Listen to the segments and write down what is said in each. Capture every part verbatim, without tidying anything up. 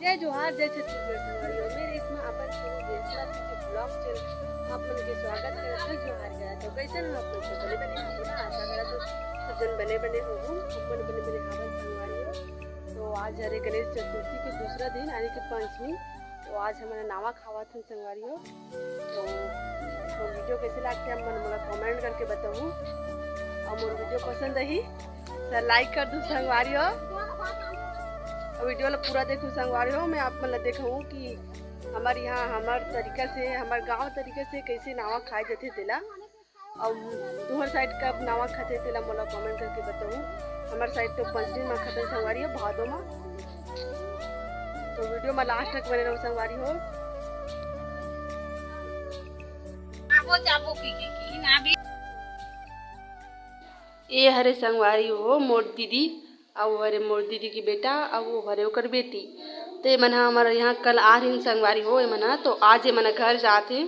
जय जोहार, जय छत्तीसगढ़ संगवारी हो। मेरे इसमें अपन शुरू के इसमें आपके vlog चैनल आप मन के स्वागत करत हूँ। जोहार करा तो कैसे हो आप लोग? तो बने बने हो ना, आशा करा तो सब जन बने बने हो। हम मन बने बने हावन संगवारी हो। तो आज हरे गणेश चतुर्थी के दूसरा दिन यानी कि पंचमी। तो आज हमन नावा खावत हन संगवारी हो। तो, तो वीडियो कैसे लागथे आप मन मोला कमेंट करके बताहू। और मोर वीडियो पसंद आही तो लाइक कर दू संगवारी हो। और वीडियो ला पूरा देखू संगवारी हो। मैं आप मन ला देखाहूँ कि हमर यहाँ हमर तरीका से, हमर गांव तरीका से कैसे नावा खाए जाथे तेला। और तुहर साइड कब नावा खाथे तेला मोला कमेंट करके बताहू। हमर साइड तो पंचमी मा खाथे संगवारी हो, भादो मा। तो वीडियो मा लास्ट तक बने रहो संगवारी हो। आबो जाबो की की की ना भी। ए हरे संगवारी हो मोर दीदी, अउ हरे मोर दीदी के बेटा, अउ वो हरे ओकर बेटी। तो ये मन ह हमर यहाँ कल आ रहिन संगवारी हो, ये मन ह। तो आज ये मन ह घर जात हे।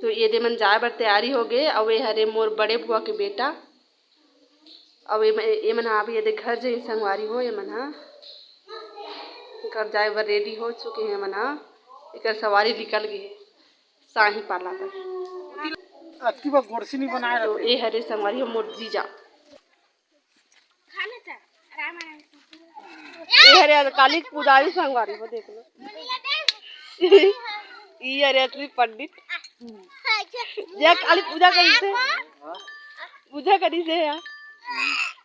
तो ये दे मन जाए बर तैयारी हो गे, अउ ये हरे मोर बड़े बुआ के बेटा, अउ ये म-, ये मन ह अभी ये दे घर जाही संगवारी हो, ये मन ह घर जाए बर रेडी हो चुके हे, ये मन ह एकर सवारी निकल गे हे शाही पाला बर। अतकी बार गोरसी नहीं बनाए तो रहते। ए हरे संगवारी हो मोर जीजा। ए हरे आज काली पुजारी संगवारी हो, देख लो। ई हरे असली पंडित। जे काली पूजा करी से, पूजा करी से यार।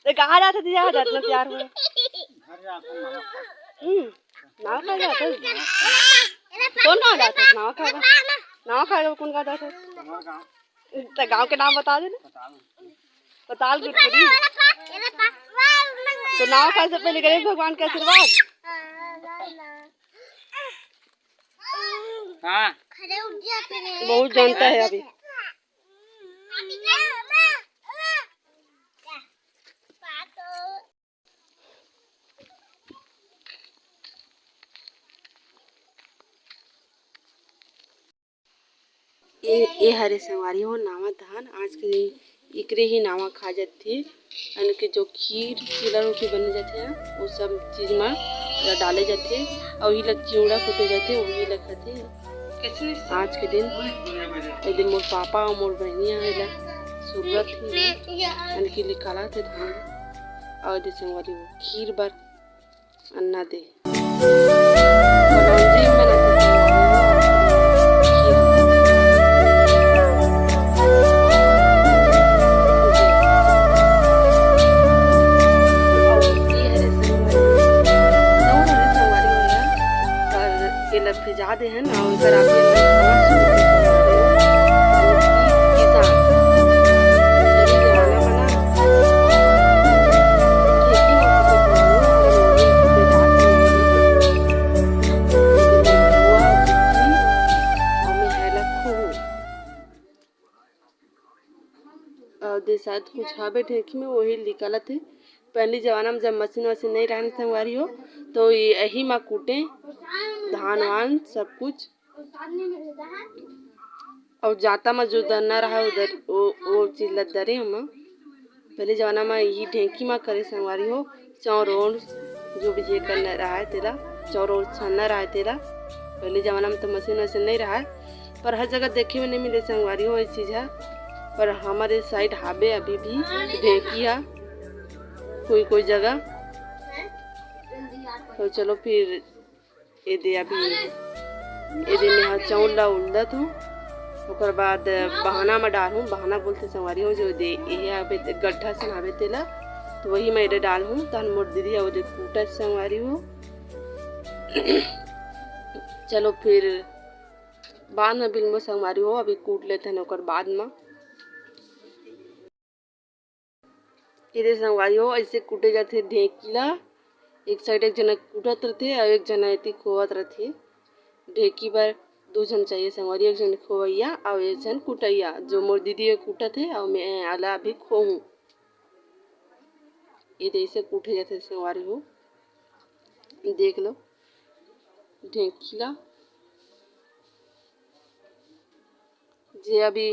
ते कहाँ जात हस जीजा, जात ना तैयार हो? हम्म, नाव खा जात हस? कौन गाँव जात हस? नाव खा, नाव खा कौन गाँव जात हस? तो गाँव के नाम बता दे ना। पताल गुटपुरी। तो नाव खाए से पहले गणेश भगवान के आशीर्वाद। हाँ। बहुत जानता है अभी। ए, ए हरे संगवारी हो नावा धान, आज के दिन इकरे ही नावा खा जाथे। यानी कि जो खीर, चीला रोटी बने जाथे, वो सब चीज मा एला डाले जाथे, अउ इही ला चिवड़ा कूटे जाथे, वही ला खाथे। आज के दिन, ए दिन मोर पापा अउ मोर बहिनी ह एला सुरत ही, यानी कि निकालत हे धान, अउ ए दे संगवारी हो खीर बर अन्ना दे। कलौंजी बनाथे। एला फिजा दे हन, अउ एकर आगे में धान शुरू कर दे हन। किसान, पहली जमाना में ना, खेती में कुछ नहीं, और वो भी कुछ जात नहीं। लेकिन बुआ, बुच्ची, अउ मैं हेला खूब। अउ दे शायद कुछ हवे ढेंकी में, वही निकालत हे। पहली जमाना में जब मशीन वशीन नहीं रहन संगवारी हो, तो ये यही मा कूटे धान वान सब कुछ। अउ जाता मा जो दरना रहा उधर, वो, वो चीज ला दरे हम। पहले जमाना मा यही ढेंकी मा करे संगवारी हो, चाउर ओर जो भी जे करना रहा है तेला, चाउर ओर छानना रहा है तेला। पहले जमाना में तो मशीन वशीन नहीं रहा है, पर हर जगह देखे में नहीं मिले संगवारी हो ये चीज है, पर हमारे साइड हाबे अभी भी ढेंकी है कोई कोई जगह। तो चलो फिर एदे अभी एदे में हा चाउर ला उलदत हूँ, ओकर बाद बहाना में डालहूँ, बहाना बोलते संगवारी हो जो दे ये अबे ते गड्ढा सनावे तेला, तो वही में एदे डालहूँ। तहन मोर दीदी अउ दे कूटत संगवारी हो। चलो फिर बाद में बिलमो संगवारी हो, अभी कूट लेते हैं ओकर बाद में। एदे संगवारी हो, ऐसे कूटे जाथे ढेंकी ला। एक साइड एक जना कूटत रथे अउ एक जना एती खोवत रथे। ढेंकी बर दू झन चाहिए संगवारी, एक झन खोवैया अउ एक झन कुटैया। जो मोर दीदी ह कूटत हे अउ मैं आला अभी खोहूँ। एदे ऐसे कूटे जाथे संगवारी हो, देख लो ढेंकी ला। जे अभी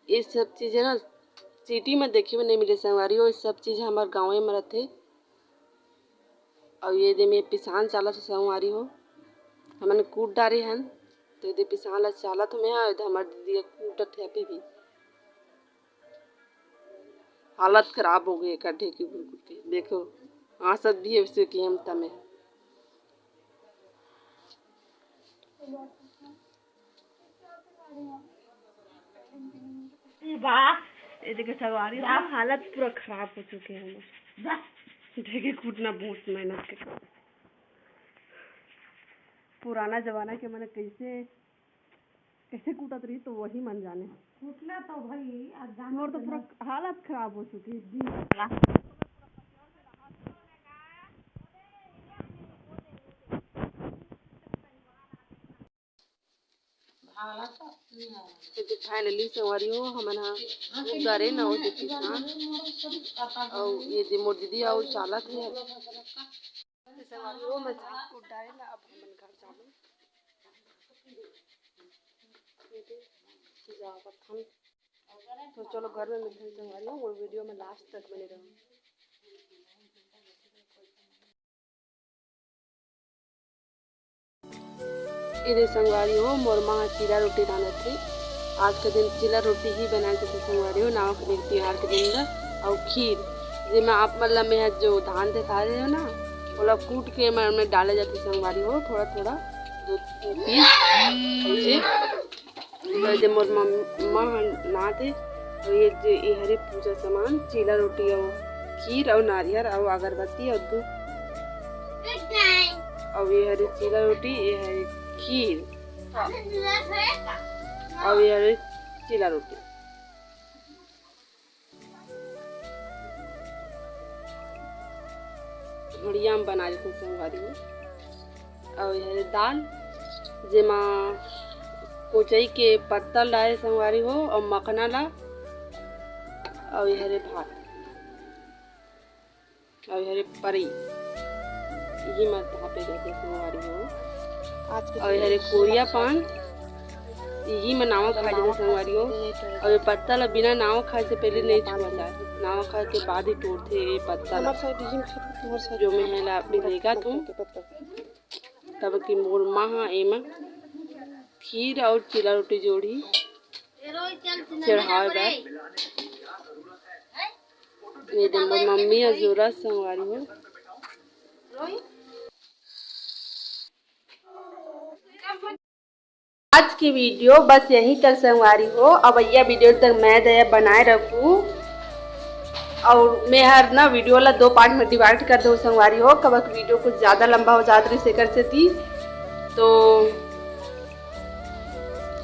ये सब चीज है ना, सिटी में देखे में नहीं मिले संगवारी हो, ये सब चीज हमार गाँवे में रथे। अउ ये दे में पिसान चालत हे संगवारी हो, हमन कूट डारे हन, तो ये दे पिसान ला चालत हो में हा, ये दे हमर दीदी ह कूटत हे अभी भी। हालत खराब हो गई एकर ढेकी कूट कूट के। देखो, आंसत भी हे उसे कि हम तमे। वाह। ये देखो संगवारी, वाह। हालत पूरा खराब हो चुके हैं हमर। वाह। ढेकी कूटना बहुत मेहनत के। पुराना जमाना के मने कैसे, कैसे कूटत रही तो वही मन जाने। कूटना तो भाई, आज जान मोर तो पूरा हालत खराब हो चुकी है। तो फाइनली संगवारी हो, हमन हा कूट डारे ना, वो दे पिसान, अउ ये दे मोर दीदी अउ चालत हे। तो संगवारी हो, मैं कूट डारे ना, अब हमन घर जाबो। ये दे, जावत हन। तो चलो घर में मिलते हैं संगवारी हो, वो वीडियो में लास्ट तक बने रहो। ए दे संगवारी हो, मोर माँ ह चीला रोटी रांधत हे। आज के दिन चीला रोटी ही बनाए जाथे संगवारी हो, नवा के दिन, तिहार के दिन ल। अउ खीर, जेमा आप मन ल मेंह जो धान देखाए हो ना, ओला कूट के एमा में डाले जाथे संगवारी हो, थोड़ा थोड़ा दो पीस ऐसे। तो ये दे मोर मम्मा ह नात हे, तो ये जे ये हरे पूजा सामान, चीला रोटी अउ खीर अउ नारियल अउ अगरबत्ती अउ धूप। अउ ये हरे चीला रोटी, ये हरे खीर, अउ ये हरे चीला रोटी। हड़िया में बना लेते संगवारी हो। अउ ये हरे दाल, जेमा कोचई के पत्ता ल डारे संगवारी हो, अउ मखना ला, अउ ये हरे भात, अउ ये हरे परई, इही म धापे जाथे संगवारी हो। आज के अउ ये हरे कोरिया पान, इही म नावा खाए जाथे संगवारी हो। अउ ये पत्ता ला बिना नावा खाए से पहले नहीं छुआ जाए, नावा खाए के बाद ही टोरथे ये पत्ता ला। हमार साइड इही म खत्म, तुम्हार साइड जो में है ला आप भी लेगा तुम। तब कि मोर माँ ह एमा खीर अउ चीला रोटी जोड़ी चढ़ावे बर। ये दे मोर मम्मी ह जोरा संगवारी हो। आज की वीडियो बस यहीं तक संगवारी हो। अवइया वीडियो तक मया दया बनाए रखू। अउ मैं हर ना वीडियो ला दो पार्ट में डिवाइड कर दो संगवारी हो, कबक वीडियो कुछ ज़्यादा लंबा हो जात रही सेकर सेती। तो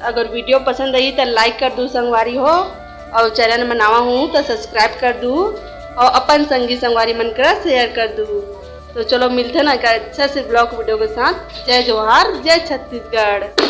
अगर वीडियो पसंद आई तो लाइक कर दू संगवारी हो, अउ चैनल में नवा हूँ तो सब्सक्राइब कर दू, अउ अपन संगी संगवारी मन करा शेयर कर दू। तो चलो मिलते ना एक अच्छा से ब्लॉग वीडियो के साथ। जय जोहार, जय छत्तीसगढ़।